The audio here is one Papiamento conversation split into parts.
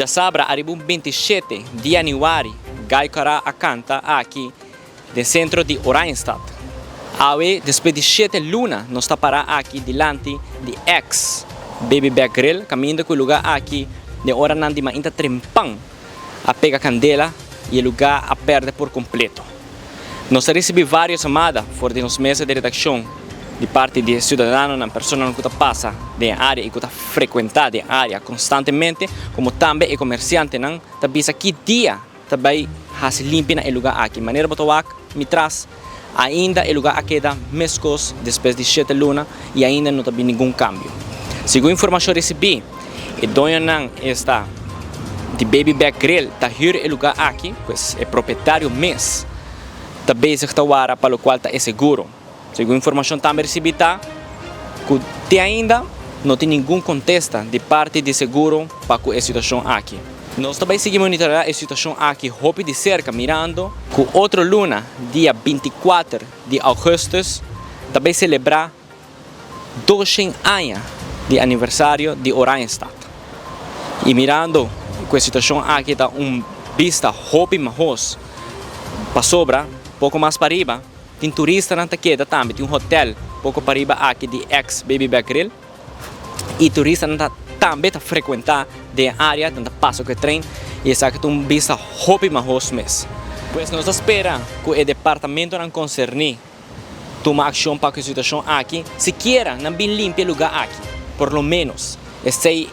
Djasabra ariba un 27 di yanüari Gai Kara a kanta aki den sentro di Oranjestad. Awe despues di shete luna nos ta para aki dilanti di ex Baby Back Grill kaminda ku e luga aki den oranan di mainta trempan a pega kandela i e luga a perde por kompleto. Nos a risibí vários yamada for di nos mesa di redakshon di parti di e siudadanonan, personanan ku ta pasa den e área i ku ta frekuentá den e área konstantemente, komo tambe e komersiantenan ta bisa ki dia ta bai hasi limpia na e lugá aki. Manera bo ta wak mi tras, ainda e lugá a keda meskos despues di shete luna i ainda no ta bin ningun kambio. Segun informashon risibí, e doñonan esta di Baby Back Grill ta hür e lugá aki, pues e propietario mes ta bezig ta wara pa lokual ta e seguro. Segun informashon tambe risibí ta ku te ainda no tin ningun kontesta di parti di seguro pa ku e situashon aki. Nos ta bai sigui monitoreá e situashon aki hopi di serka mirando ku otro luna dia 24 di ougùstùs ta bai selebrá 200 aña di aniversario di Oranjestad. I mirando ku e situashon aki ta un bista hopi mahos pasobra poko mas pariba tin turistanan ta keda tambe, tin un hotel poko pariba aki di ex Baby Back Grill i turistanan ta tambe ta frekuentá den e área, nan ta pasa ku e trein i esaki ta un bista hopi mahos mes. Pues nos ta spera ku e departamentonan konserní tuma akshon pa ku e situashon aki, sikiera nan bin limpia e lugá aki, por lo ménos esei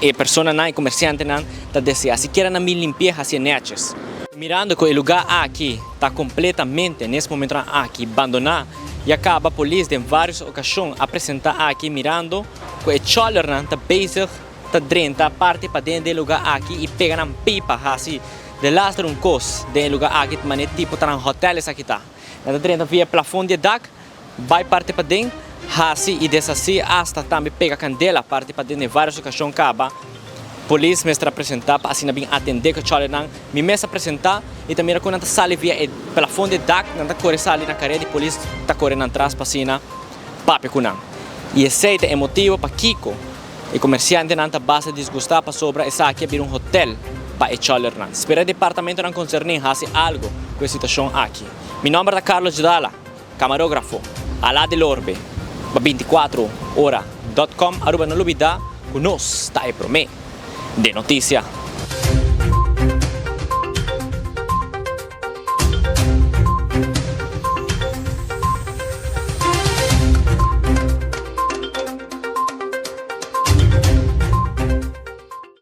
e personanan, e komersiantenan ta deseá, sikiera nan bin limpi'é hasié nètjes. Mirando ku e lugá aki ta kompletamente nes momentonan aki bandoná, ya kaba polis den vários okashon a presentá aki mirando ku e chòlernan ta bezig ta drenta parti paden den e lugá aki i pega nan pipa hasi delaster un kos den e lugá aki manera tipo ta nan hòtèl esaki ta. Nan ta drenta via e plafon di e dak, bai parti paden, hasi i deshasí asta tambe pega kandela parti paden den vários okashon kaba. Polis mester a presentá pa asina bin atendé ku e chòlernan. Mi mes a presentá i ta mira ku nan ta sali via e plafon di e dak, nan ta kore sali na karea di polis ta kore nan tras pa asina papia ku nan. I esei ta e motibu pakiko e komersiantenan ta basta disgustá pasobra esaki a bira un hotèl pa e chòlernan. Spera e departamentonan konserní hasi algu ku e situashon aki. Mi nòmber ta Carlos Judala, kamarógrafo, Alá del Orbe, pa 24 ora dòt kòm. Aruba no lubidá ku nos ta e promé den notisia.